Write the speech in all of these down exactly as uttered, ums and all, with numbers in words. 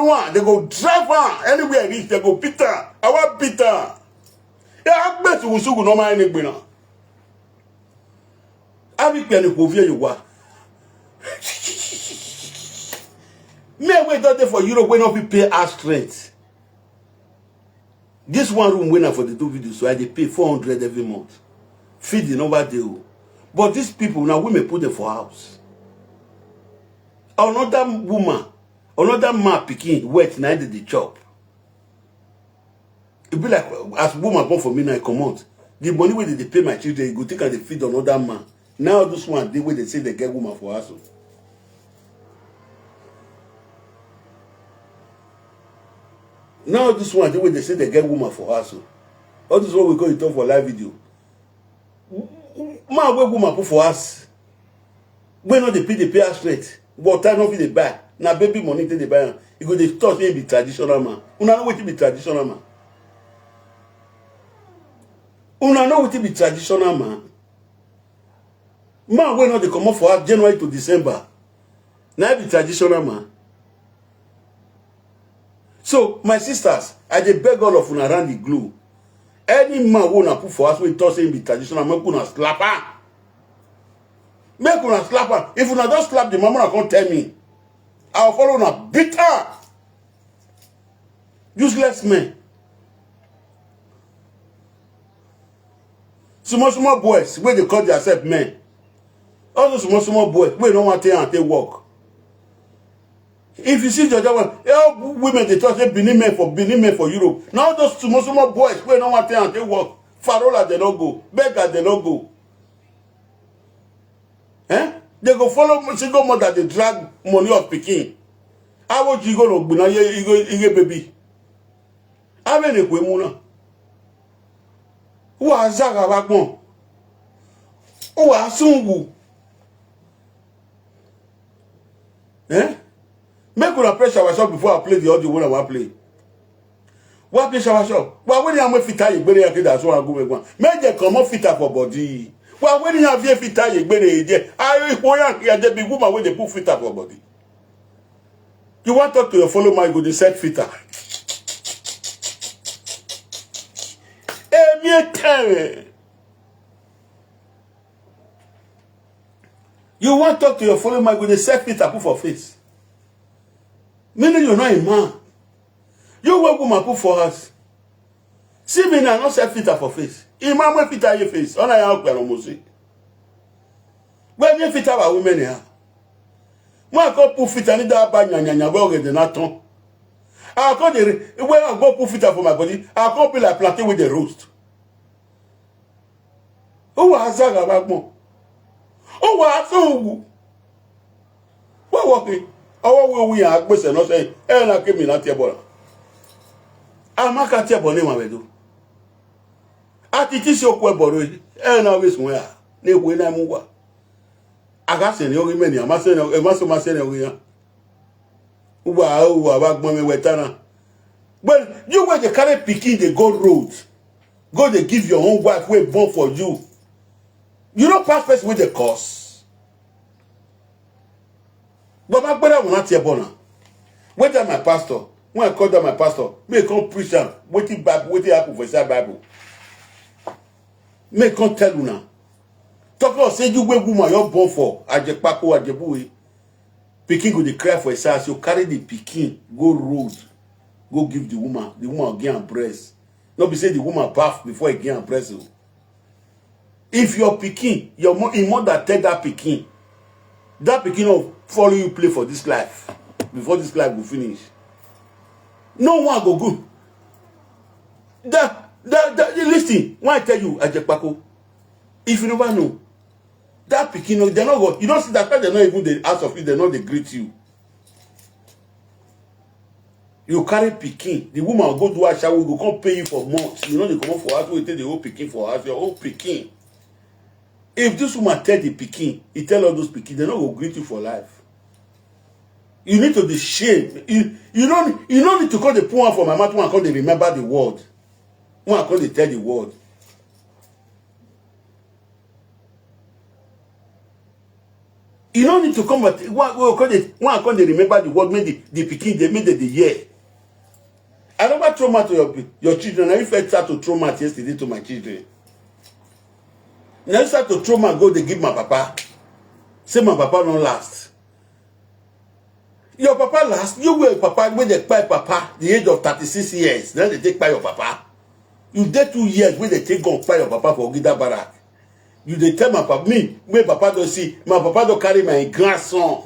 One, they go drive am anywhere e reach, they go beat am. Our beat am. Yeah, I bet you sugu no mind anybody now. I be paying for view you wa. Me wey don dey for Europe wey no fit pay house rent. This one room wey na for the two videos, so I dey pay four hundred every month. Feed the number dey o. But these people na women put them for house. Another woman, another man pikin wet na dey dey chop. E be like as woman born for me na I comot. The money wey dey dey pay my children, e go take am dey feed another man. Now this one dey wey dey say they get woman for house o. Now this one dey wey dey say they get woman for house o. All this one we go dey talk for live video. Man wey woman put for house, wey no dey pay, dey pay house rent, water no fit dey buy, na baby money take dey buy am. E go dey talk say e be traditional man. Una know wetin be traditional man? Una know wetin be traditional man? Man wey no dey comot for house January to December, na be traditional man. So my sisters, I dey beg all of una around the globe, any man wey una put for house wey talk say him be traditional, make una slap am. Make una slap am. If una don slap the man, una come tell me. I will follow una beat am. Useless men. Small small boys wey dey call themselves men. All those small small boys wey no wan take am take work. If you see Georgia one, help women dey talk say Benin men for Benin men for Europe. Na all those small small boys wey no wan take am take work. Farola dey no go, beggar dey no go. Eh? They go follow single mother dey drag money of pikin. Awo ji go no gbina ye igo igo baby. Abe ne kwe muna. Wa zaga bakpon. Wa sungu. Eh? Make una press our shop before I play the audio wey I wan play. Wa press our shop. Wa when am fit I gbere ya kida so agu me gwan. Make dem comot filter for body. Wa when am fit I gbere je. Ayo ipo ya ya dey be woman wey dey put filter for body. You wan talk to your fellow man, you go dey set filter. Emi e tell. You wan talk to your fellow man, you go dey set filter put for face. Meaning you're not a man. You wey woman put for house. See me now, no set filter for face. Imam wey filter your face. Ona ya okpe no mo si. When you filter our women here. When I come put filter, need that bad nya nya nya wey get na ton. I come dey re- when I go put filter for my body, I come be like plantain wey dey roast. Ó wàá zàgà wá gbọ̀n. Ó wàá sóhùn wù. Wọ́n wọ̀ pé ọwọ́ wo wíyàn á gbèsè náà sẹ́yìn. Ẹ náà kémi náà tiẹ̀ bọ̀ náà. Amaka tiẹ̀ bọ̀ ní ìwọ̀n rẹ̀ tó. A ti tí sí okú ẹ bọ̀ rẹ̀. Ẹ náà wí sùn ẹ̀ à. Ní ìwé náà mú wà. Àgàsẹ̀ ni orí mẹ́ni, àmásẹ̀ ni orí yàn. Wà á wà wá gbọ́n mi wẹ̀ tánà. But you wey dey carry pikin dey go road, go dey give your own wife wey born for you. You no pass person wey dey curse. Baba gbẹ́dá wò láti ẹ̀bọ̀ náà. Whether my pastor, when I call down my pastor, may he come preach am. Wetin Bible, wetin happen for inside Bible? May he come tell una. Talk about say you wey woman you born for Ajepako Ajebuwe. Pikin go dey cry for his house. You carry the pikin go road, go give the woman. The woman go give am breast. No be say the woman baff before he give am breast o. If your pikin, your mo- im mother tell that pikin, that pikin no follow you play for this life. Before this life go finish, no one go good. That that that listen. When I tell you, Ajepako, if you never know, that pikin no, they no go. You don't see that they no even dey ask of you. They no dey greet you. You carry pikin, the woman go do ashawo, go come pay you for months. You know they come for house, we take the whole pikin for house, your whole pikin. If this woman tell the pikin, he tell all those pikin, they no go greet you for life. You need to be shame. You you don't you don't need to call the poor one for my mouth. One call they remember the word. One call they tell the word. You no need to come but one one come dey one come dey remember the word, make the the pikin dey, make dem dey hear. I never throw mouth to your your children. Na you first start to throw mouth yesterday to my children. Na you start to throw mouth go dey give my papa, say my papa no last. Your papa last? You wey papa wey dey kpai papa the age of thirty-six years, na dey take kpai your papa. You dey two years wey dey take gun kpai your papa for Ogida Barrack. You dey tell my papa, me wey papa don see, my papa don carry my grandson.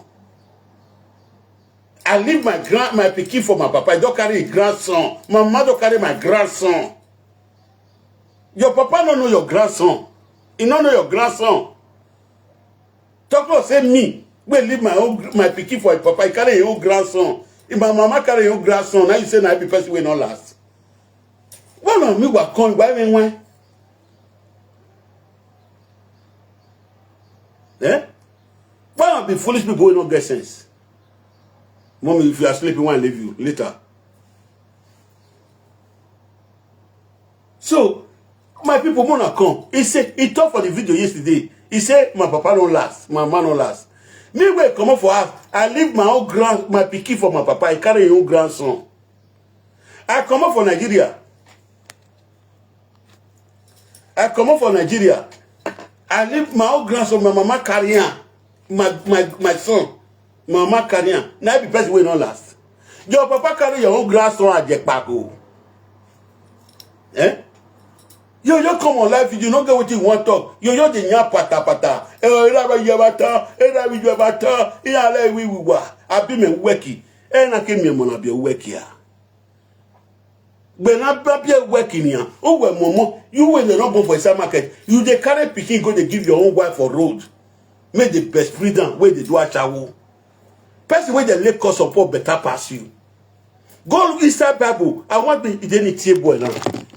I leave my grand my pikin for my papa, he don carry him grandson. My mama don carry my grandson. Your papa no know your grandson. He no know your grandson. Talk about say me wey leave my own my pikin for him papa, he carry him own grandson. If my mama carry him own grandson, now you say na I be person wey no last. Why na me wa come? Why me when? Eh? Why na be foolish people wey no get sense? Mommy, if you are sleeping, why I leave you later? So my people, mona come. He say he talk for the video yesterday. He say my papa no last, my mama no last. Me wey comot for house, I leave my own grand my pikin for my papa. I carry him own grandson. I comot for Nigeria. I comot for Nigeria. I leave my own grandson, my mama carry am. My my my son, my mama carry am. Na I be person wey no last. Your papa carry your own grandson ajekpako. Eh? You just come on live video, no get wetin you wan talk. You just dey yarn pata pata. Eh, ira ba yaba tan, ira bi yaba tan, ira le wi wi wa. Abi me weki. Eh, na ke mi mo na bi weki a. When I be working here, who were momo, you wey dem no born for inside market, you dey carry pikin go dey give your own wife for road. Make the best freedom wey dey do ashawo. Person wey dey lay cause support better pass you. Go look inside Bible. I want be identity boy now.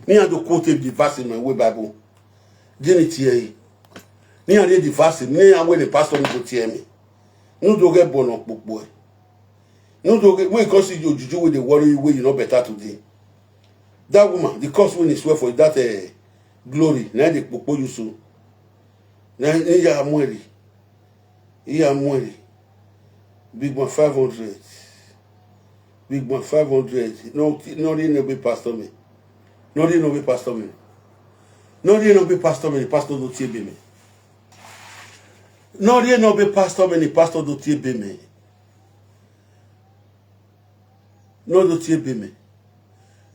Ni I do quote the verse in my way Bible. Identity. Ni I read the verse. Ni I wey the pastor no go tell me. No do get born up boy. No do get wey come see your juju wey dey worry you wey you no better today. That woman, the cause wey dey swear for that uh, glory, na dey popo you so. Na iya amweri, iya amweri. Big man five hundred, big man five hundred. No, no, no be pastor me. No, no be pastor me. No, no be pastor me. Pastor don't tell me. No, no be pastor me. Pastor don't tell me. No do tie be me.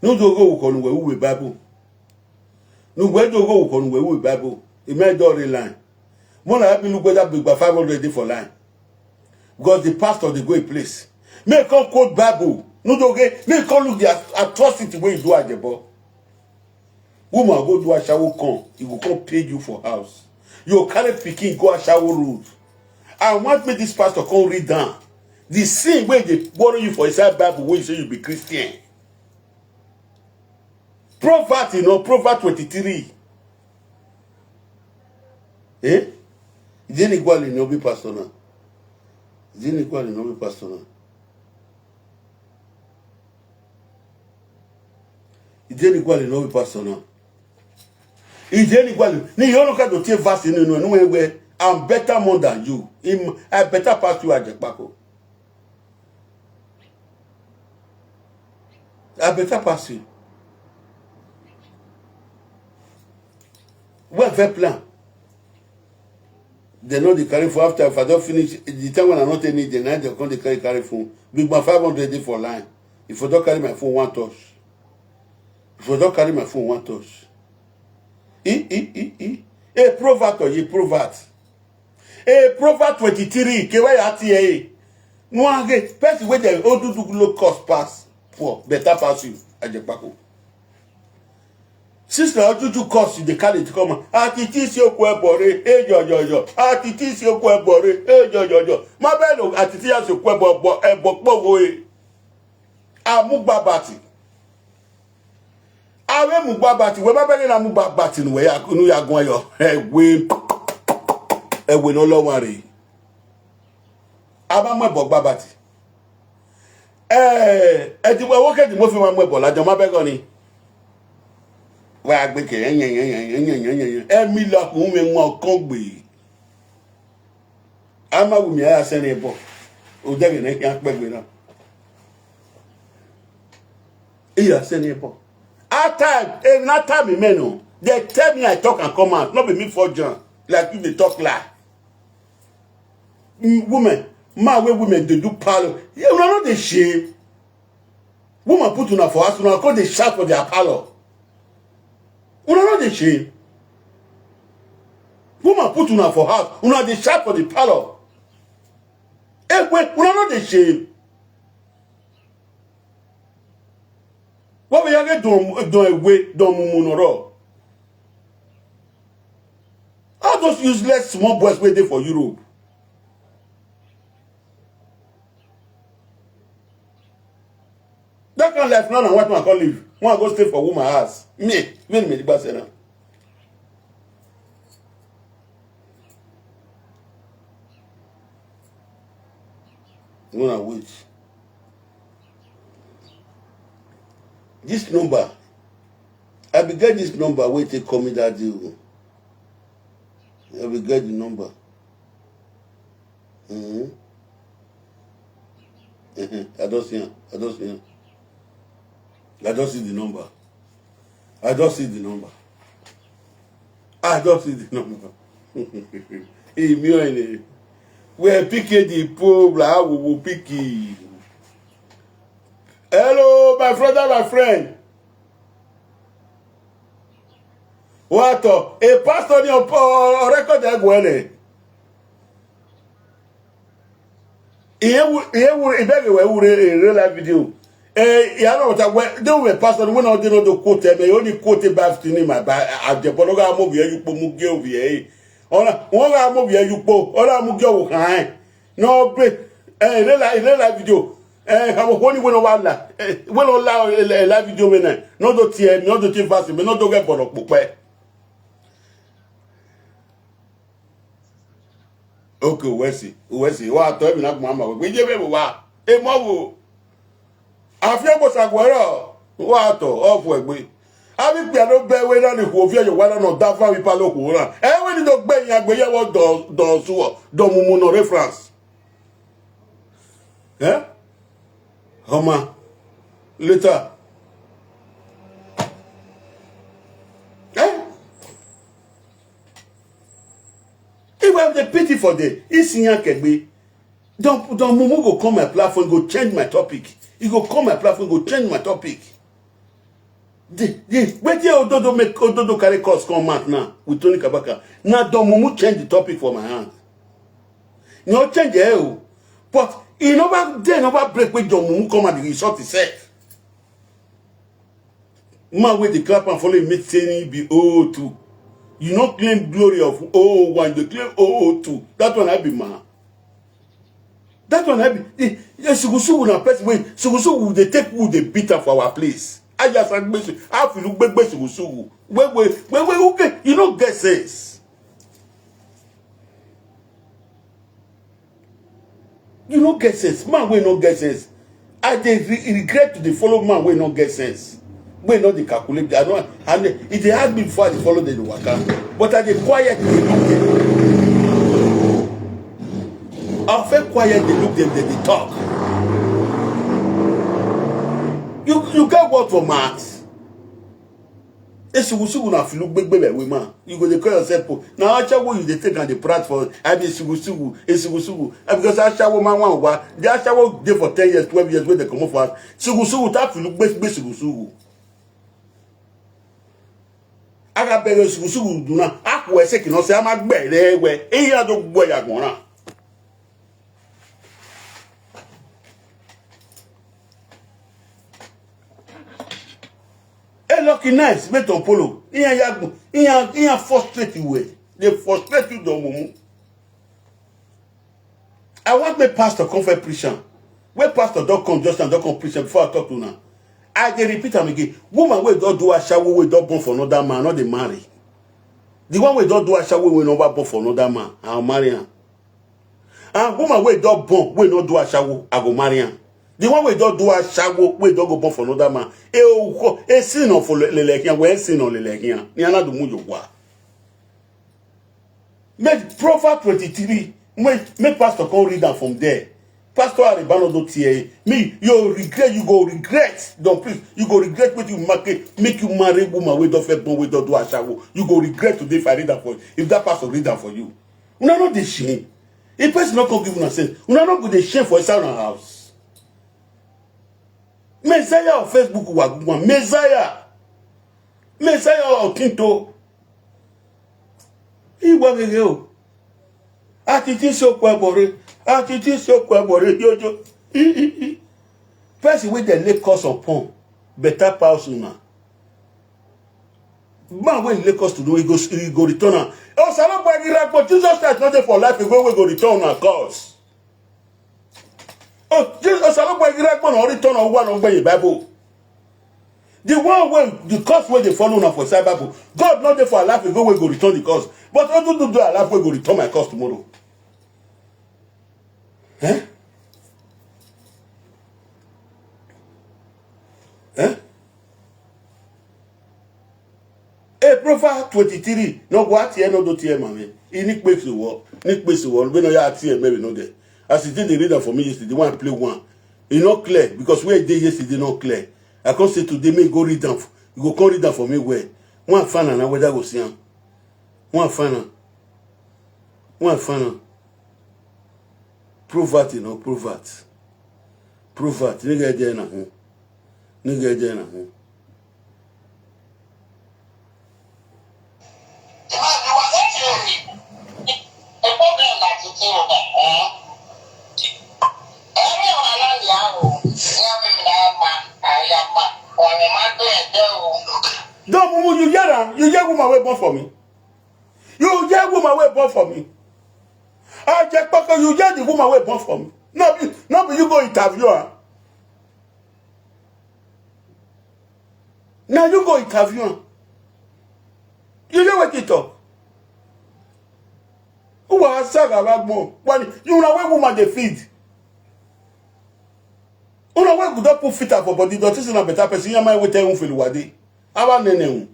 No do go ko nu we we Bible. No we do go ko nu we we Bible. E me do re line. Mo na be look whether big by five hundred dey for line. Because the pastor dey go a place. Me come quote Bible. No do get me come look the at- atrocity wey you do at the ball. Woman go do ashawo come, he go come pay you for house. You go carry pikin go ashawo road. I want make this pastor come read down the sin wey dey worry you for inside Bible wey you say you be Christian. Proverbs, you know, Proverbs twenty-three. Eh? Jenny Gwali no be pastor now. Jenny Gwali no be pastor now. Ijeni Gwale no be pastor now. Ijeni Gwale, ni yo no ka do tie verse ni no no we I'm better more than you. Him, I better pass you Ajekpako. I better pass you. Welfare plan. They know the carry for after if I don't finish the time when I not take need the night they come they carry carry phone. Big man five hundred dey for line. If I don't carry my phone one touch. If I don't carry my phone one touch. E e e e. A proverb or ye proverb. A proverb twenty-three. Kewa ya T A. No age person wey dey old do low cost pass for better pass you. Ajekpako. Sister Ojuju cause you dey carry it come. Atiti si okwu ebore, eh, yo, yo, yo. Atiti si okwu ebore, eh, yo, yo, yo. Ma belo atiti ya si okwu ebo ebo ebo pogo e. Amugbabati. Awe mugbabati, we ma belo na mugbabati nu we ya nu ya gun yo. Ewe. Ewe no lo ware. Aba mo ebo gbabati. Eh, eti we wo ke di mo fi ma mo ebo la jo ma bego ni. Wa gbe ke yen yen yen yen yen yen yen. Emi la ku mi mo kan gbe. Ama wumi aya sene ebo. Odege ne kya pegbe na. Iya sene ebo. At time, even at time, men no. They tell me I talk and come out. Not be me for John. Like you, they talk lie. Mm, women, man, where women, they do parlor. You know, not the shame. Woman put una for house, una come dey shout for their parlor. Una no dey shame. Woman put una for house, una dey shout for the parlor. Ekwe, una no dey shame. What we are don don away don mumunoro. All those useless small boys wey dey for Europe. That kind of life now, na white man come live. One go stay for woman house. Me, me, me, the boss now. Una wait. This number, I be get this number wey take call me that day o. I be get the number. Mm-hmm. Mm-hmm. I don't see him. I don't see him. I don't see the number. I don't see the number. I don't see the number. Hey, me only. We pick the program. We will pick it. Hello, my brother, my friend. What? A pastor on record that one. Ihe wu ihe wu ibege we wure in real life video. Eh, ya no ta we do we pastor we no dey no do quote me only quote about in my ba a je bolo ga mo bi e yupo mu ge obi e. Ona won ga mo bi e yupo. Ona mu ge o kan. No be eh real life real life video. Eh ka mo ni we no wa la. Eh we no la eh, live video we na. No do tie me no do tie verse me no do ge bolo pope. Okay, uwesi uwesi wa to emi na kuma ma we je be wa e mo wo afia bo sagwero wa to ofu egbe abi pe no be we na ni ku ofia yo wa na no da fa mi pa lo ku na e we ni do gbe yan gbe ye wo do do suwo do mumu no reference. Eh? Homa. Later. Eh? If I have the pity for the Isinya Kegbe, don't don't Mumu go come my platform, go change my topic. He go come my platform, go change my topic. The the wetin Ododo make Ododo carry cause come out now with Tony Kabaka. Now Don Mumu change the topic for my hand. You know change the hell. But he never dey never break wey Don Mumu come and insult himself. Man wey dey clap and follow him mate say he be oh oh two. You no claim glory of oh oh one, you dey claim oh oh two. That one I be man. That one I be eh, eh, sugusugu na person wey sugusugu dey take who dey beat am for our place. Ajasa gbese afilu gbegbe sugusugu wey wey wey wey who get you no get sense. You no get sense. Man wey no get sense. I dey re regret to dey follow man wey no get sense. Wey no dey calculate. I no and e dey hard me before I dey follow dem dey waka. But I dey quiet dey look dem. I fit quiet dey look dem dem dey talk. You you get word for mouth. Esugusugu na filu gbegbe like woman. You go dey call yourself po. Na achawo you dey take and dey prat for I be esugusugu, esugusugu. And because achawo man wan wa, the achawo dey for ten years, twelve years wey dey comot for house. Sugusugu ta filu gbegbe sugusugu. Aga bere sugusugu duna. Akwe se kino se ama gbere we. Eya do gbo ya gbona. Hey, lucky nice, mate on polo. Iya ya, iya iya frustrate you we. They frustrate you don mumu. I want make pastor come for preach am. When pastor don come, just now don come preach am before I talk to una. I dey repeat am again. Woman wey don do ashawo wey don born for another man, no dey marry. The one wey don do ashawo wey never born for another man, I'll marry am. And woman wey don born wey no do ashawo, I go marry am. The one wey don do ashawo wey don go born for another man, e o ko e sin on for lele here, we sin on lele here. Ni ana do mu yo wa. Make Proverbs twenty-three, Make, make pastor come read am from there. Pastor Aribano don tear me. You regret, you go regret. Don't please, you go regret what you make, make you marry woman wey don first born, wey don do ashawo. You go regret today if I read am for you. If that pastor read am for you. Una no dey shame. If person no come give una sense, una no go dey shame for inside una house. Messiah of Facebook wa gugwa. Messiah. Messiah of Tinto. Iwa gege o. Atiti so kwa bore. Atiti so kwa bore. Yo, yo. I, i, i. Person wey dey lay curse upon better pass una. Man wey lay curse to do, he go, he go return am. Osalogba Iragbo, Jesus Christ no dey for life again wey go return una curse. Oh, Jesus, Osalogba Iragbo no return on one of the Bible. The one wey, the curse wey dey follow una for inside Bible, God no dey for alive again wey go return the curse. But Odududu alive wey go return my curse tomorrow. Eh? Eh? Hey, Proverbs twenty-three, no go out here, no do here, mommy. He nick makes the wall, nick makes the wall. We no ya out here, maybe no there. As he did the reader for me yesterday, one play one. E no clear because where e dey yesterday no clear. I come say today, make e go read am. You go come read am for me well. One fan and whether go see am. One fan am. One fan am. Proverbs, you know, Proverbs. Proverbs, nigga, there na him. Nigga, there na him. Don Mumu, you hear am? You hear woman wey born for me? You hear woman wey born for me? Ajekpako, you hear the woman wey born for me? No be, no be you go interview her. Now you go interview am. You hear what he talk? Who are saga backbone? When you know where woman dey feed. Una wey go don put filter for body, don think say na better person. Yama wey tell you feel wade. Awa nene un.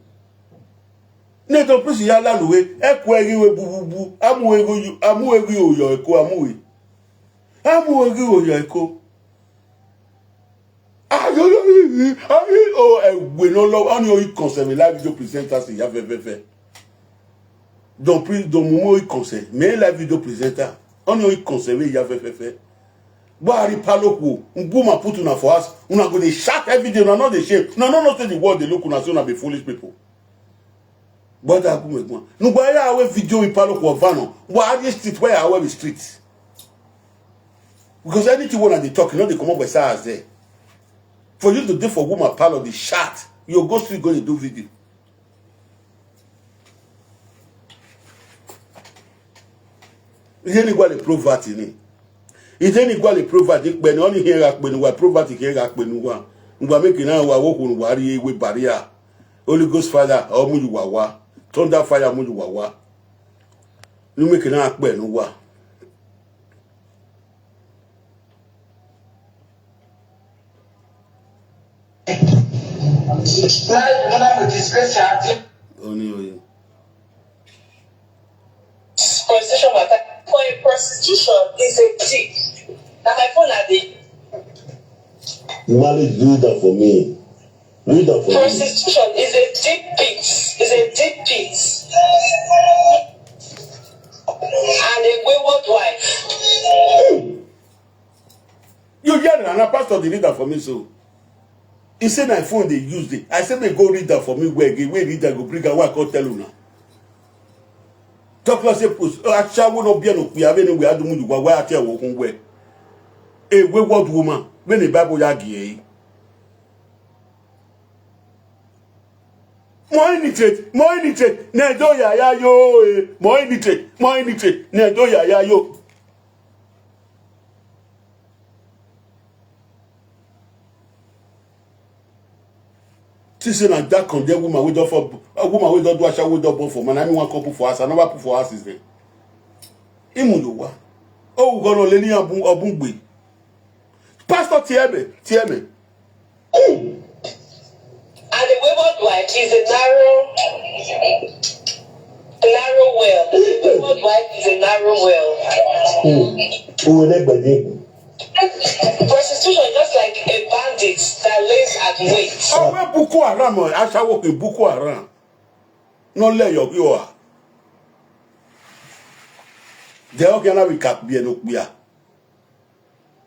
Ne don please ya laluwe. Ekwe gi we bububu. Amu ego you. Amu ego yo eko amu we. Amu ego yo eko. Ayo yo. Ayo o ewe no lo. Oni o conserve live video presenters ya fe fe fe. Don please don mumo i conserve. Me live video presenter. Oni o conserve ya fe fe fe. Buhari paloku, Nguma put una for house. Una go dey shout every day. Una no dey shame. Una no know say the world dey look una so una be foolish people. Brother Agumeguma. Nugba ya awe video in paloku of Vano. Buhari street where awe be street. Because anything wey una dey talk, you no dey comot for side as there. For you to dey for woman parlor dey shout, you go street go dey do video. Ihe ni gwale proverty ni. Ihe ni gwale proverty pe ni oni he ra pe ni wa proverty ke ra pe ni wa. Ngba make na wa wo kun wa ri ewe barrier. Holy Ghost Father, omu yu wa wa. Thunder fire mu yu wa wa. Ni make na pe ni wa. Now you wanna go disgrace your auntie. Oni oye. Prostitution matter. For a prostitution is a thief. Now my phone are the Mali do that for me. Do that for me. Prostitution is a deep pit. Is a deep pit. And a wayward wife. You hear that? Na pastor dey read that for me so. He say na phone dey use dey. I say make go read that for me well again. Wey read that go bring am wey I come tell una. Talk like say post achawo no be no kuya be no we adumu you wa wa ati awo kun we. A wayward woman when the Bible ya gi e. More illiterate, more illiterate, na do ya ya yo eh. More illiterate, more illiterate, na do ya ya yo. Think say na that condemn woman wey don for a woman wey don do asha wey don born for man. I mean one couple for house. I never put for house is there. Imu yo wa. Oh, we gonna leni abun abun gbe. Pastor Tieme, Tieme. And the wayward wife is a narrow, narrow well. The wayward wife is a narrow well. Uwe negbede. Prostitution just like a bandit that lays at wait. Ọwọ́ Boko Haram, aṣáwó kì í Boko Haram. Nọ lẹ yọ kí ọ wà. Jẹ́ ọkẹ́ náà wí kà bí ẹnu pìà.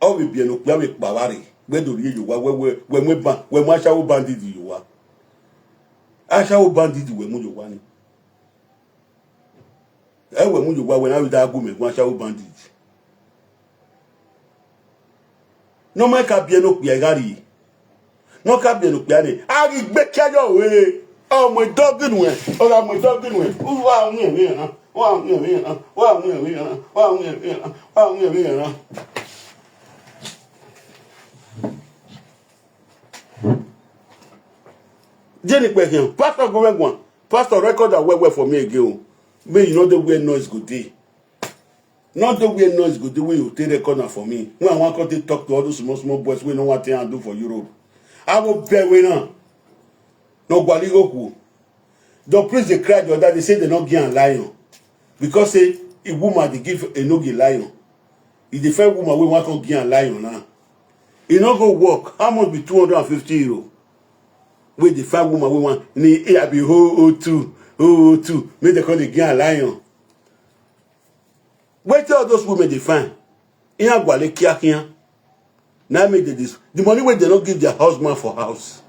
Ọ wí bí ẹnu pìà wí pàwárì. Gbẹ́dọ̀ rí èyí wá wẹ́wẹ́ wẹ́mú ẹ̀bá wẹ́mú aṣáwó bandit yìí wá. Aṣáwó bandit wẹ́mú yìí wá ni. Ẹ wẹ́mú yìí wá wẹ́ náà wí dá agùn mẹ́gun aṣáwó bandit. Nọ mọ ká bí ẹnu pìà gárí. Nọ ká bí ẹnu pìà ni. A rí gbé kẹ́yọ̀ wé. Ọmọ ìdọ́gìnù ẹ̀. Ọ̀rọ̀ ọmọ ìdọ́gìnù ẹ̀. Wọ́n àwọn ẹ̀mí ẹ̀ràn. Wọ́n àwọn ẹ̀mí ẹ̀ràn. Wọ́n àwọn ẹ̀mí ẹ̀ràn. Wọ́n àwọn ẹ̀mí ẹ̀ràn. Wọ́n àwọn ẹ̀mí ẹ̀ràn. Jenny Pekian, Pastor Gomegwan, Pastor record that well well for me again. Oh. May you know the way noise go day. Not the way noise go the way you take record am for me. When I wan come take talk to all those small small boys wey no wan take handle for Europe. I go beg wey now. No gwali go ku. The priest dey cry the other day say they no give am lion because say a woman dey give a no give lion. E dey find woman wey wan come give am lion now. E no go work. How much be two hundred and fifty euro? Wey dey find woman wey wan ni e abi ho o two ho o two make dem come dey give am lion. Wetin all those women dey find? Iyan gwale kiakian. Na make dey this the money wey dem no give their husband for house.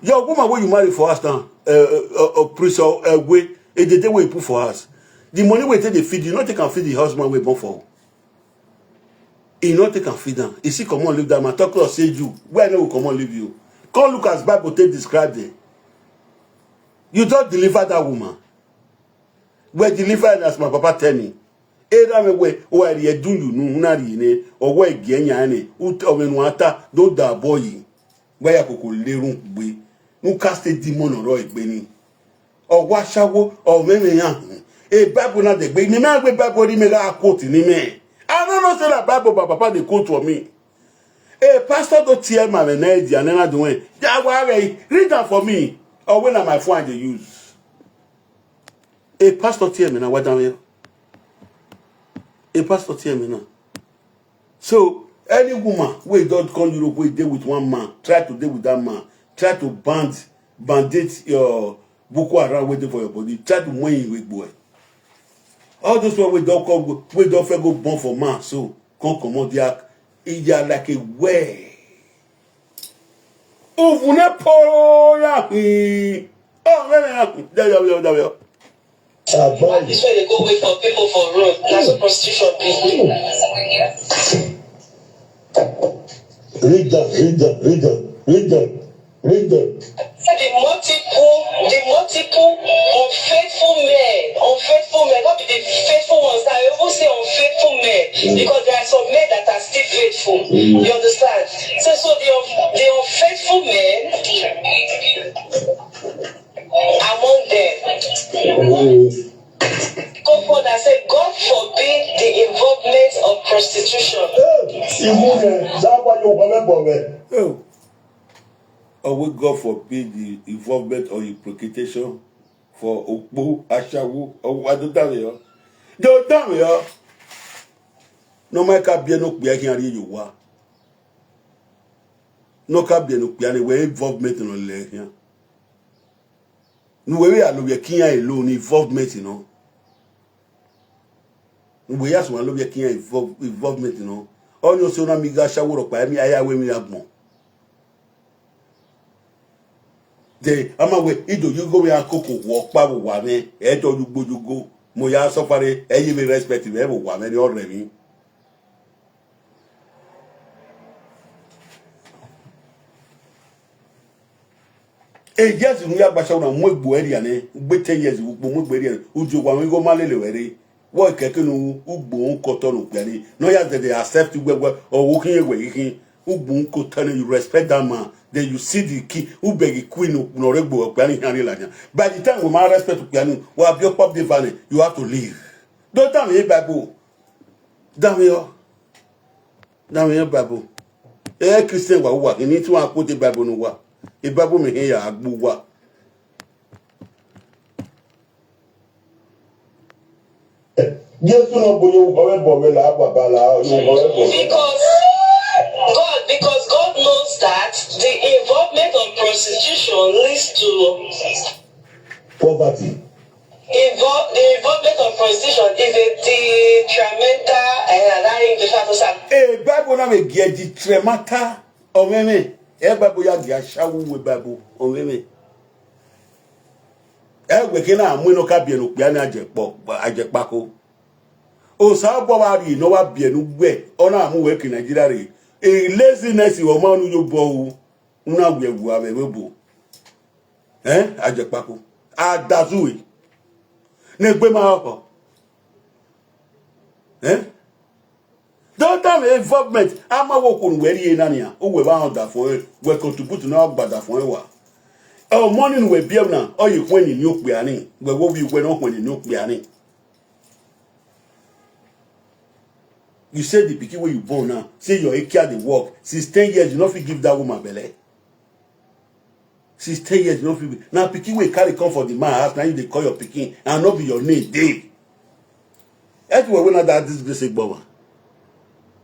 Your woman wey you marry for house now, uh, uh, uh, priest or uh, wey e dey dey wey you put for house. The money wey take dey feed you, no take am feed the husband wey born for. E no take am feed am. E still comot leave that man. Talk to us say you. Where I no go comot leave you. Come look as Bible take describe them. You don deliver that woman. Well deliver am as my papa tell me. Era me we o ari edun you nu na ri ne. Owo ege nya ne. Ut o me nu ata do da boy. Where ya koko lerun gbe. Nu cast a demon oro egbe ni. Owo asawo o me me ya. E Bible na de gbe. Me me gbe Bible ri me ga quote ni me. I no know say na Bible ba papa dey quote for me. A pastor don tear my energy and then I do it. Read am for me. Or when na my phone I dey use. A pastor tear me na wada me. A pastor tear me na. So any woman wey don come Europe wey dey with one man, try to dey with that man, try to band bandage your Boko Haram wey dey for your body, try to moye him wey gboi. All those one wey don come wey don fair go born for man so come comot their e dey like a well. Uvune poro ya hi. Oh, yeah, yeah, yeah, yeah, yeah, yeah. This way they go wait for people for road. That's what prostitution be. Read that, read that, read that, read that, read that. The multiple, the multiple unfaithful men, unfaithful men, not the faithful ones. I even say unfaithful men because there are some men that are still faithful. You understand? So, so the, the unfaithful men among them. Go further, say, God forbid the involvement of prostitution. Imu yẹn dábàá yóò wọlé bọ̀ rẹ̀. Oh. Or will God forbid the involvement or implication for Okpo, Ashawo, or what do that? They will tell me, oh. No matter be no be here you are. No ka be no be any way involvement no le here. No way we are no we can alone involvement, you know. No way as one lo we can involve involvement, you know. All you so na mi ga shawo ro pa mi aya we mi agbon. De ama we ido you go we akoko wo pa wo wa me e do you gbo you go mo ya so fare e yi mi respect me wo wa me ni ore mi. E years nu ya gbasa una mu egbo area ne gbe ten years ugbo mu egbo area ujo wa mi go malele were. Wo keke nu ugbo nko to nu pe ni no ya de accept gbe gbe o wo kin egbe kin ugbo nko to ni you respect that man, then you see the king who beg the queen no regbo pe ni hari la nya. By the time we ma respect pe ni wa bi o pop the valley, you have to leave. Don't tell me Bible. Damn you. Damn you Bible. Eh, Christian wa wa ni ti wa quote the Bible no wa. E Bible me here agbo wa. Jésù náà bóyá ohun ọ̀rẹ́ bọ̀ rẹ̀ là á bàbá là á ohun ọ̀rẹ́ bọ̀. Because God, because God knows that the involvement of prostitution leads to Poverty. Involve, the involvement of prostitution is a detrimental, uh, that English, how to say? Ee, Bible na me gi detrimental omeme. E Bible ya gi ashawo we Bible omeme. E we ke na amu no ka bie no kpia na ajekpo ajekpako. O sa bo wa ri no wa bie no gbe. Ona amu we ki Nigeria re. E laziness wo ma nu yo bo u. Una gbe gu ave we bo. Eh? Ajekpako. Adazue. Ne gbe ma ko. Eh? Don't have involvement. Ama wo kun we ri na ni a. O we ba on da fun e. We contribute na gba da fun e wa. O money we bi na. O yi kwen ni okpe ani. We wo bi we no kwen ni okpe ani. You say the pikin wey you born now, say your ekia dey work. Since ten years, you no fit give that woman belle. Since ten years, you no fit be. Now, pikin wey carry come for the man house, now you dey call your pikin, and no be your name dey. Everywhere wey na that disgrace gbọmọ.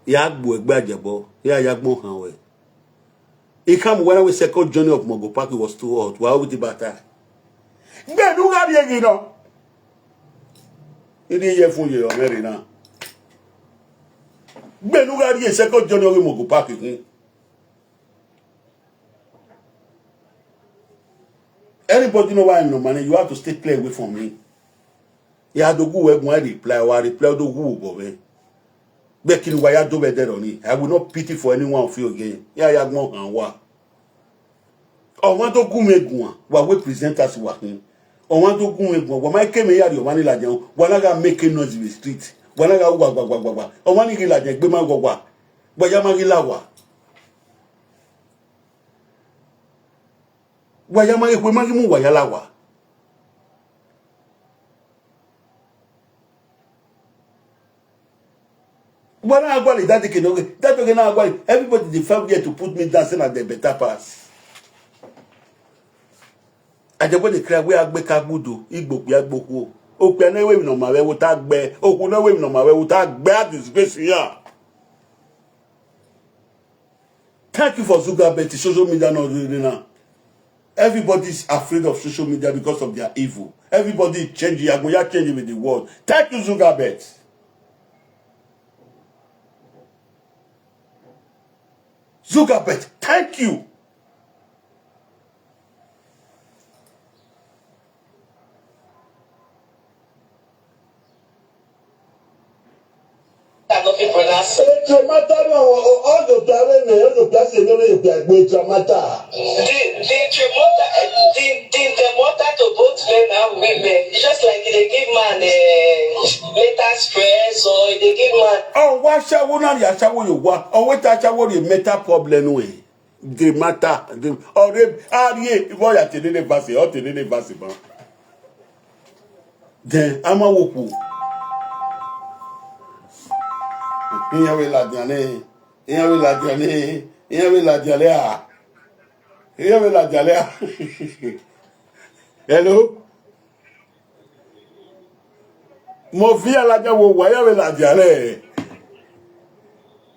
Ya gbo egbe ajebo, ya ya gbon han we. He come when we second journey of Mogo Park, it was too hot. Why would the batter? Gbenu ga ri egi no. Ini ye fun ye o meri na. Gbenu ga ri second journey of Mogo Park. Anybody know why I'm no money? You have to stay clear away from me. Ya do gu we gun reply wa reply do gu go we. Be kini wa ya do be there on it. I will not pity for any one of you again. Ya ya gbon han wa. Ọmọ tó gún mi gùn wa we presenters wa hin. Ọmọ tó gún mi gùn wa ma ke me ya ri ọmọ ni la jẹun. Wa na ga make noise in the street. Wa na ga wa wa wa wa wa. Ọmọ ni ki la jẹ gbe ma wa wa. Wa ya ma ki la wa. Wa ya ma ki pe ma ki mu wa ya la wa. When I go that thing, okay, that okay now go. Everybody they felt there to put me down, saying that they better pass. I just want to cry where I make a good do. Igbo, Igbo, Okpe na we no ma we wo ta gbe. Oku na we no ma we wo ta gbe a disgrace here. Thank you for Zuga Betty. Social media not doing now. Everybody's afraid of social media because of their evil. Everybody is changing. Yagoya changing with the world. Thank you, Zuga Bet. Zuga Bet, thank you. I no fit pronounce. Ètò mátàrí àwọn ọ̀dọ̀gbàrẹ́ ni ọ̀dọ̀gbà ṣe lórí ìgbà ẹ̀gbẹ́ ètò mátà. The the Tremota, eh, the the Tremota to both men and women. It's just like they give man uh, mental stress or they give man. Ọwọ́ aṣẹ́wó náà ni aṣẹ́wó yóò wá. Ọwọ́ tí aṣẹ́wó rí mental problem ẹ̀. The matter. The ọ̀rẹ́ ààrẹ ìwọ yà tẹ̀lé ní verse. Ọ̀ tẹ̀lé ní verse mọ́. Then a máa wò kù. Ìyẹn wí làdìyàn ní. Ìyẹn wí làdìyàn ní. Ìyẹn wí làdìyàn lẹ́yà. Ìyẹn wí làdìyàn lẹ́yà. Hello? Mo fi alaja wo wa ya we la jare.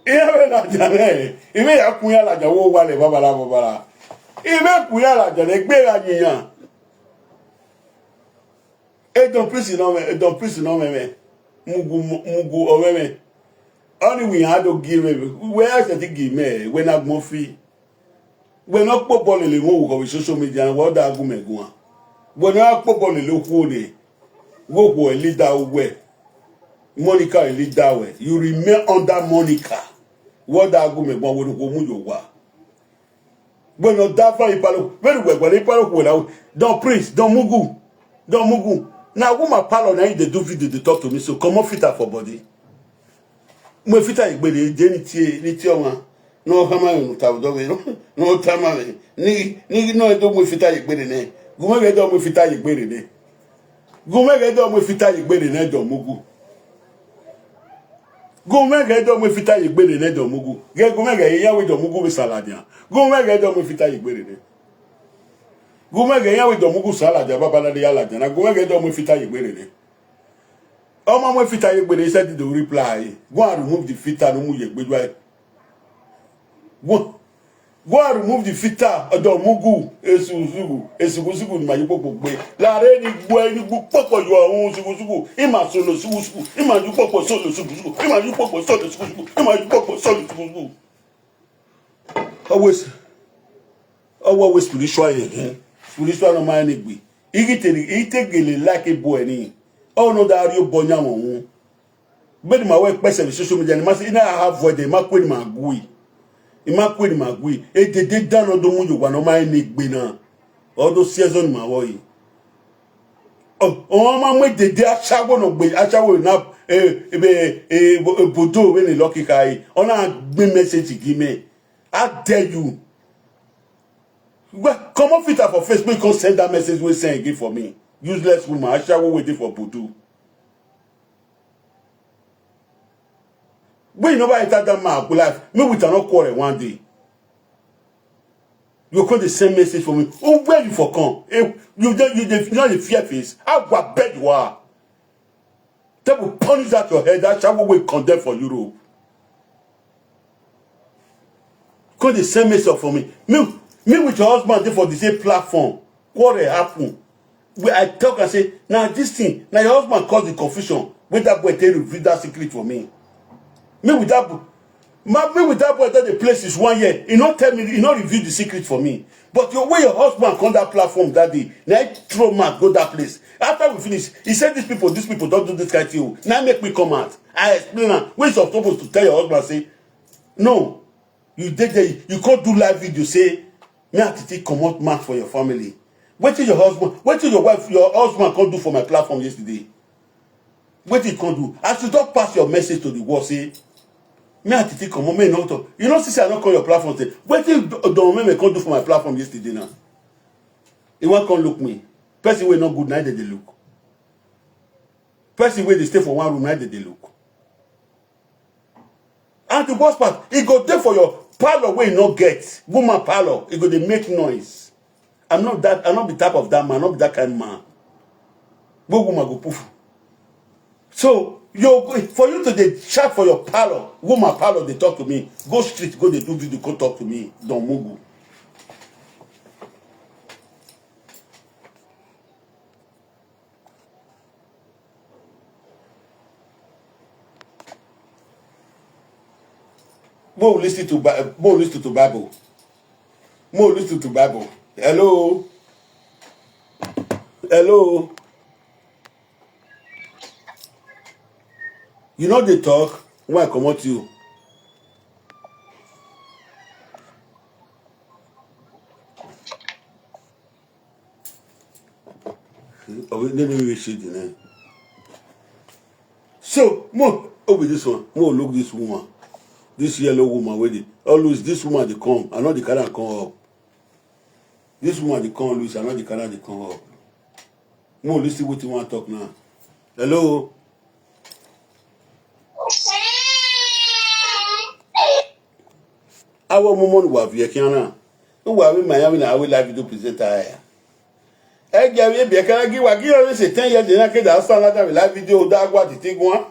Iya we la jare. Ibe ya kun ya alaja wo wa le babala babala. Ibe kun ya alaja le gbe ra yiyan. E don prison no me, e don prison no me me. Mugu mugu o me me. Only we had to give me. We are to give me when I mo fi. When I put ball in the social media, what that go me go. When I put ball in the who they go go a leader where Monica a leader where you remain under Monica. What that go me go with go mu your wa. When no that far ipalo, very well, when ipalo go now. Don't prince, don't mugu, don't mugu. Now woman palo now they do video they talk to me so come on fit her for body. Mwe fita igbede je ni tie ni tie wa. No hama no ta do we no ta ma we. Ni ni no do mwe fita igbede ne. Gume ge do mwe fita igbede ne. Gume ge do mwe fita igbede ne do mugu. Gume ge do mwe fita igbede ne do mugu. Ge gume ge ya we do mugu we saladia. Gume ge do mwe fita igbede ne. Gume ge ya we do mugu saladia baba na ya ladia. Na gume ge do mwe fita igbede ne. Ọmọ mwe fita ye gbere, he said they will reply. Go and remove the fita, no mu ye gbejwa. Go, go and remove the fita, odo mugu, esugusugu, esugusugu ni ma yi popo gbe. Lare ni gbo, ni gbo popo yo ohun sugusugu. Ima solo sugusugu, ima ju popo solo sugusugu, ima ju popo solo sugusugu, ima ju popo solo sugusugu. Always, always spiritual, eh? Spiritual no mind anyway. Igi teri, ite gele like a boy ni. Oh no, that you bonya won. But my work person social media, ni ma say, "Ina have void, ma kwe ni ma gui. Ima kwe ni ma gui." E de de dan no do mu yo wa no mind anyway na. All those season ma wo yi. Oh, oh, ma mwe de de achawo no gbe, achawo na, eh, eh, eh, eh, bo-, eh, bodo we ni lucky kai. Ona gbe message give me. I tell you. Well, come on, fit for Facebook, come send that message we send again for me. Useless woman, achawo waiting for bodo. When you never enter that man life, me with another quarrel one day. You call the same message for me. Oh, where you for come? Eh, you don't, you dey, you know the fear face. How bad you are. They will punish that your head. That shall we condemn for Europe. Call the same message for me. Me, me with your husband dey for the same platform. Quarrel happen. We, I talk and say, "Now this thing, now your husband cause the confusion. When that boy tell you, reveal that secret for me." Me with that boy, ma, me with that boy that the place is one year. He not tell me, he not reveal the secret for me. But your way your husband come that platform that day, now I throw mouth go that place. After we finish, he said, "These people, these people don't do this kind of thing. Now make me come out." I explain am. When you supposed to tell your husband, say, "No, you did there, you can't do live video, say, me and Titi comot mouth for your family." Wetin your husband, wetin your wife, your husband come do for my platform yesterday? Wetin he come do? As you don pass your message to the world, say, "Me and Titi comot, me no talk." You know, see say I no come your platform, say, "Wetin Don Meme come do for my platform yesterday now?" He wan come look me. Person wey no good, na dey dey look. Person wey dey stay for one room, na dey dey look. And the worst part, e go dey for your parlor wey you no get. Woman parlor, e go dey make noise. I'm not that, I'm not the type of that man, not be that kind man. Wey woman go poof. So, you, for you to dey chat for your parlor, woman parlor dey talk to me. Go street, go dey do video, go talk to me. Don Mugu. Mo listen to Bi-, mo listen to Bible. Mo listen to Bible. Hello? Hello? You know they talk? Why comot you? Of it, let me read it, eh. So, mo, oh, with this one, mo look this woman, this yellow woman with it. Always this woman they come, I know the car come up. This woman they come, Luis, I know the car they come up. Mo listen what you want to talk now. Hello? Awo mo mo wa vie kiana. Wa we ma ya we na we live video presenter ya. E ge we bi kana gi wa gi o se ten years na ke da sa la da we live video da gwa titi gwa.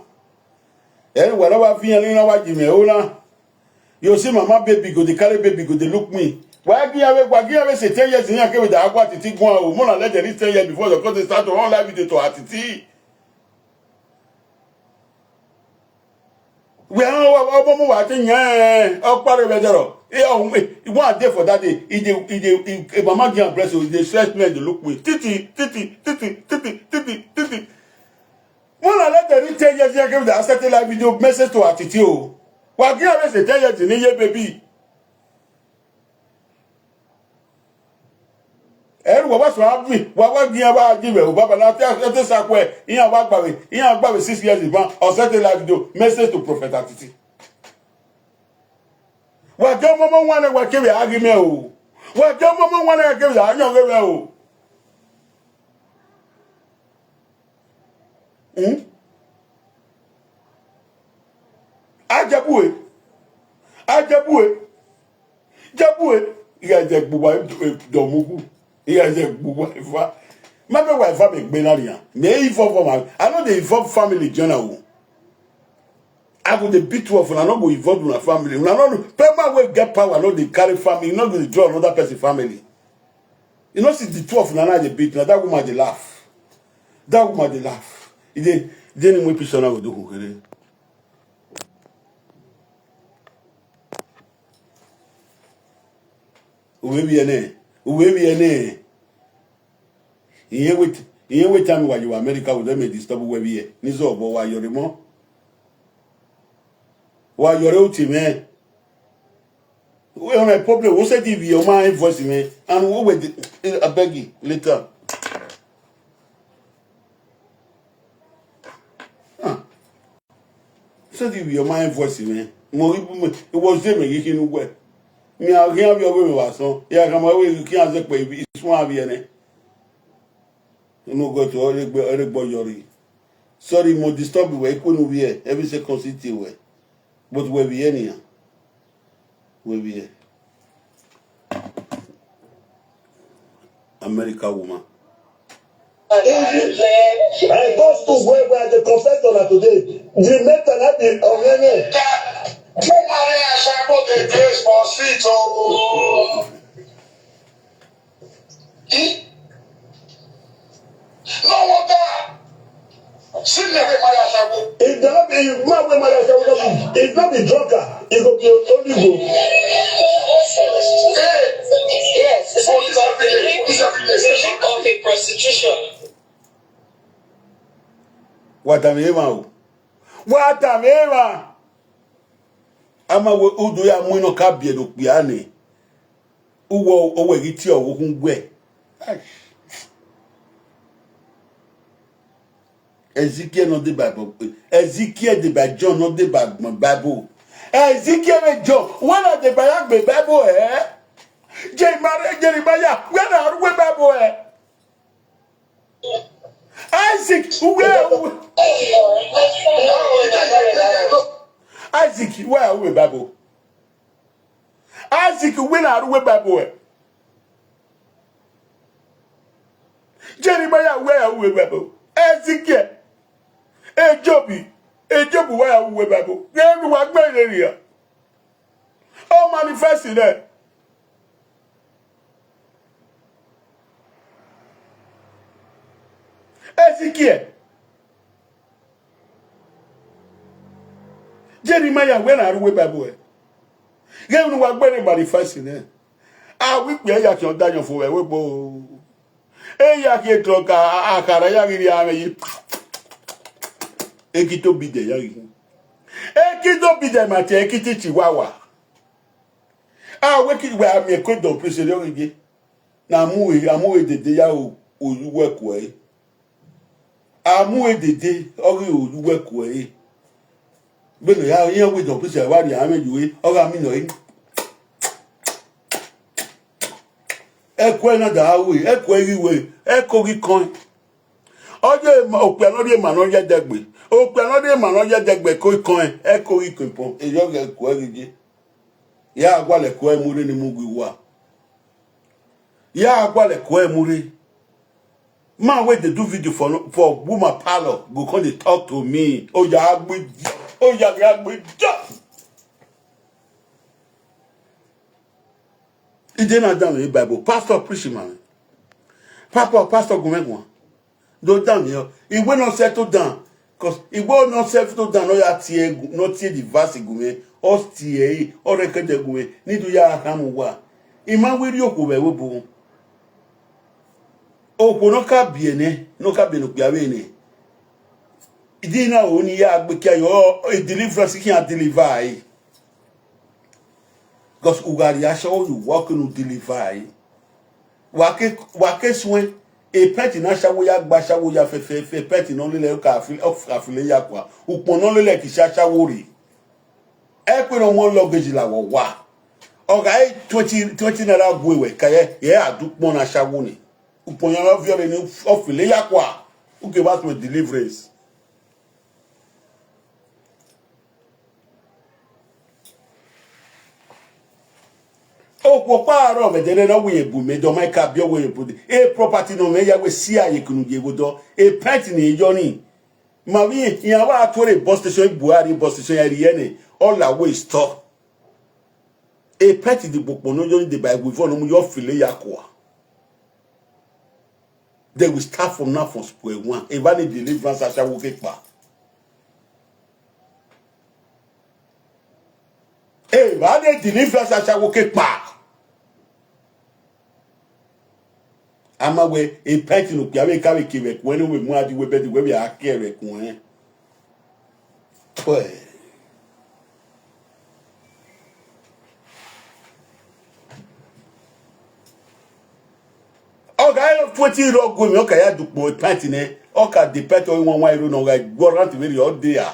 E wa la wa fi yan ni na wa ji me o na. You see mama baby go dey carry baby go dey look me. Wa gi ya we, wa gi ya we se ten years na ke we da gwa titi gwa o. Mo na let the reach ten years before you come dey start to run live video to her titi. We are ọmọ mo wa ti yan ọpare be dero. E o we, e wan dey for that day. E dey, e dey, e, e mama give am breast, e dey stress me, dey look me. Titi, titi, titi, titi, titi, titi. Mo na let the reach ten years here give the accept live video message to her titi o. Wa give am say ten years ni ye baby. Ẹrù wọ́n wá sọ àbí wọ́n wá gbìyànjú wá jí rẹ̀ ò bàbá náà tí a ti sàkó ẹ̀ ìyẹn wá gbàwé ìyẹn gbàwé six years ìbọn ọ̀sẹ̀ tẹ̀lé àdìdò message to prophet àtìtì. Wà jẹ́ ọmọ ọmọ wọn wà kébè àgìmẹ̀ o. Wà jẹ́ ọmọ ọmọ wọn kébè àyànwé rẹ̀ o. Hmm? Ajabue. Ajabue. Jabue. Iya je gbuwa domugu. Iya je gbuwa ifa. Maybe why family gbé láàrin yàn. May involve my, I know they involve family general. I go dey beat you up, una no go involve una family. Una no, people wey get power no dey carry family, no go dey draw another person family. You know, see the two of una now dey beat, na that woman dey laugh. That woman dey laugh. E dey, dey anyway, picture now go do kukere. Uwe bi ene. Uwe bi ene. Ihe wet, ihe wet time wa you America with them disturb we bi e. Nizo obo wa yore mo. Wa yore uti me. We have a problem. We said if your man voice me and we will, I beg you later. Ah. So the your mind voice me. Mo ibu me. It was them again who were. Me I can't be away with us. So yeah, come away. You can't say baby. It's one of you. No go to all the boy yori. Sorry, mo disturb we. Couldn't be here. Every second city we. But we be anyhow. We be here. America woman. I go school where, where I dey confess to una today. The matter na be Orene. Fún Maria Ṣàngó dey grace for street o. No water. See me wey Maria Ṣàngó. If dem no be, if man wey Maria Ṣàngó no be, if no be drunkard, e go be Holy Go. Yes, it's a link of a prostitution. Wata me ma o. Wata me ma. Ama we udu ya mwino kabie do piane. Uwo owe giti o wo kun gwe. Ezekiel no dey Bible. Ezekiel dey by John, no dey by Bible. Ezekiel and John, when are they by Bible, eh? Jeremiah, Jeremiah, when are we Bible, eh? Isaac, where? Isaac, where are we Bible? Isaac, when are we Bible, eh? Jeremiah, where are we Bible? Ezekiel, Ejobi, Ejobi, where are we Bible? Everyone, where are they? All manifest in there. Ezekiel. Jeremiah, when are we Bible? Everyone, where are manifest in there? Ah, we pay ya ki o da yan fo we we bo. E ya ki e tro ka akara ya ri ame yi. E ki to bi de ya ri. E ki to bi de ma te, e ki ti chihuahua. Ah, we ki we ami e ko do prison yo ri. Na mu e, amu e dede ya o, o yu we ko e. Amu e dede, o ri o yu we ko e. Beno ya, iyan we do pese wa ri ame ju e, o ga mi no e. E ko e na da we, e ko e ri we, e ko ri kon. Oje ma, ope no ri ma no ye degbe. Ope no ri ma no ye degbe ko kon e, e ko ri kon po. E yo ge ko e ri je. Ya agwa le ko e mu re ni mu gwi wa. Ya agwa le ko e mu re. Man wey dey do video for, for woman parlor go come dey talk to me. Oya agbe, oya agbe. E dey na down in Bible. Pastor preach, man. Papa, pastor gumegwa. Do down here. Igwe no settle down. Cause Igbo no settle down. No ya tie, no tie the verse gume. O tie, o rekede gume. Ni do ya hamu wa. Ima wiri oku be wo bo. Okwo no ka biene, no ka biene okpi awe ne. Idi na oni ya agbe kia yo, e deliverance ki a deliver e. Because ugari asho you walk no deliver e. Wake, wake swen. E peti na shawo ya gba shawo ya fe fe fe peti no lele ka fi, of ka fi le ya kwa. Upon no lele ki sha shawo ri. E pe no mo luggage la wo wa. Oga e twenty, twenty naira gwe we ka ye, ye adu pon na shawo ni. Upon ya no viore ni ofile ya kwa. Uke ba to deliverance. Okwo kparo vedere no we bu me do my ka bio we bu. E property no me ya we si aye kunu ye go do. E pet ni yo ni. Ma we ya wa to re bus station, Buhari bus station ya ri ene. All the way store. E pet di popo no yo ni de by we for no mu yo file ya kwa. They will start from now from square one. If I need deliverance, I shall walk it back. If I need deliverance, I shall walk it back. Ama we a pet no kiawe kawe kiwe when we mwadi we bedi we are care we kwen. Pwe. Oga, twenty rock go me oka ya dukpo pet ne. Oka the pet o one one euro no ga warrant very all day.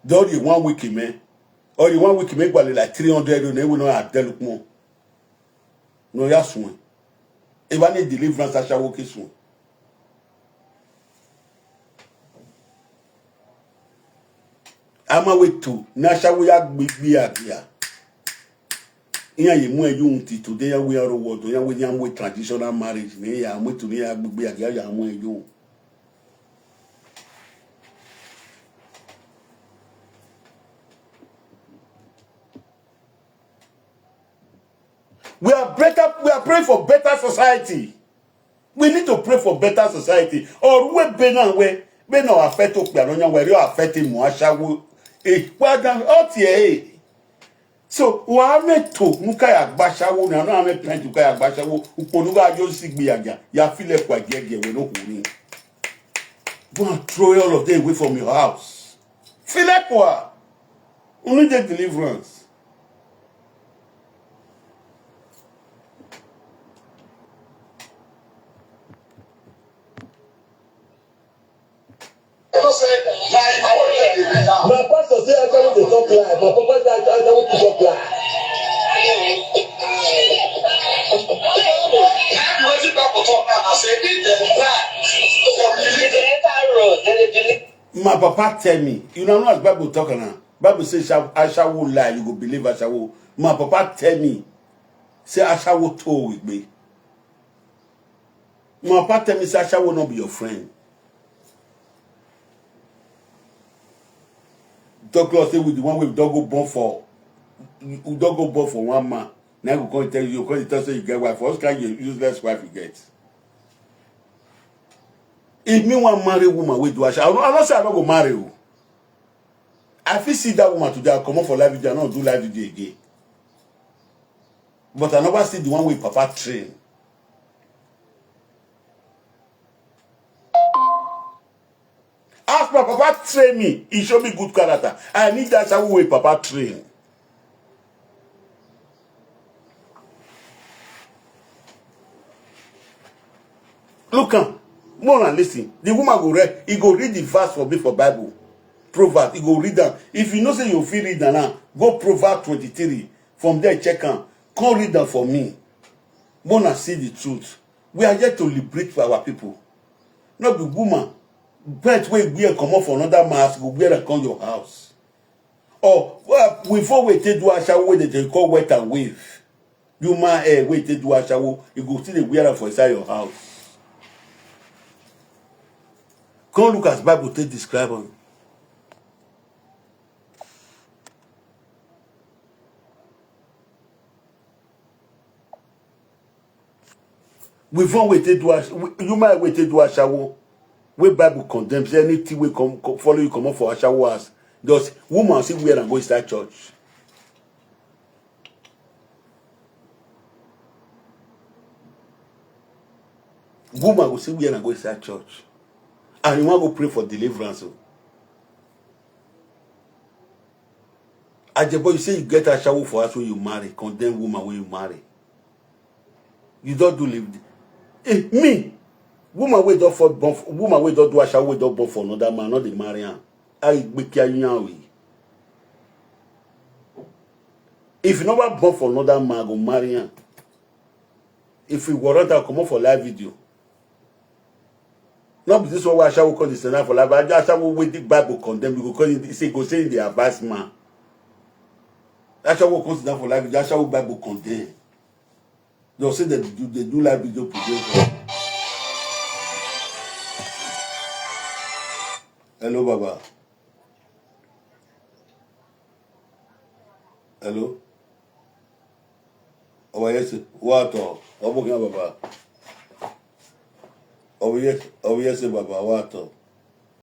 Dori one week me. Or you one week me gwale like three hundred euro ne we no adelukmo. No ya sun. Eba ni deliverance ashawo ke sun. Ama we tu na ashawo ya gbigbi agia. Iya ye mu eyu unti today ya we aro wodo ya we ya we traditional marriage ne ya mu tu ne ya gbigbi agia ya mu eyu. We are better. We are praying for better society. We need to pray for better society. Or we be na we be na affect okpe anonya we ri affect mu ashawo. E pada o ti e. So wa me to mu ka ya gba ashawo na na me pen to ka ya gba ashawo. Uponu ga yo si gbe ya ya file kwa gege we no huni. Go and throw all of them away from your house. File kwa. Only the deliverance. My pastor say I can't dey talk lie. My papa say I can't dey talk lie. My papa tell me, you know, as Bible talk now. Bible say, "Ashawo lie, you go believe ashawo." My papa tell me, say ashawo to with me. My papa tell me, say ashawo not be your friend. Talk law say with the one we don't go born for, we don't go born for one man. Now we go tell you, go tell say you get wife. What kind of useless wife you get? If me one marry woman, we do ashawo. I don't say I don't go marry you. I fit see that woman today, I come up for live video, I don't do live video again. But I never see the one way papa train. As my papa train me, he show me good character. I need that way papa train. Look am, more and listen. The woman go read, he go read the verse for me for Bible. Proverbs, he go read am. If you know say you fit read am now, go Proverbs twenty-three. From there, check am. Come read am for me. More and see the truth. We are here to liberate for our people. Not be woman. Bet wey wear comot for another mass go wear and come your house. Or well, before we take do ashawo wey they dey call wet and wave. Human hair wey take do ashawo, you go still dey wear am for inside your house. Come look as Bible take describe am. We fun wey take do ash- we- human wey take do ashawo. Wey Bible condemn say anything wey come come- follow you comot for ashawo house, just woman still wear am go inside church. Woman go still wear am go inside church, and you wan go pray for deliverance o. Ajebo, you say you get ashawo for house wey you marry, condemn woman wey you marry. You don do live. Eh, me, woman wey don for born, woman wey don do ashawo wey don born for another man, no dey marry am. I gbeke ayan we. If you never born for another man, go marry am. If you warrant am, comot for live video. No be this one wey ashawo call the stand for live. Ashawo wey the Bible condemn, you go call it, say go say the advice man. Ashawo come sit down for live video. Ashawo Bible condemn. Dem say dem do, dem do live video today. Hello, Baba. Hello. Oba Yese, wato. Obo kina, Baba. Oba Yese, Oba Yese, Baba, wato.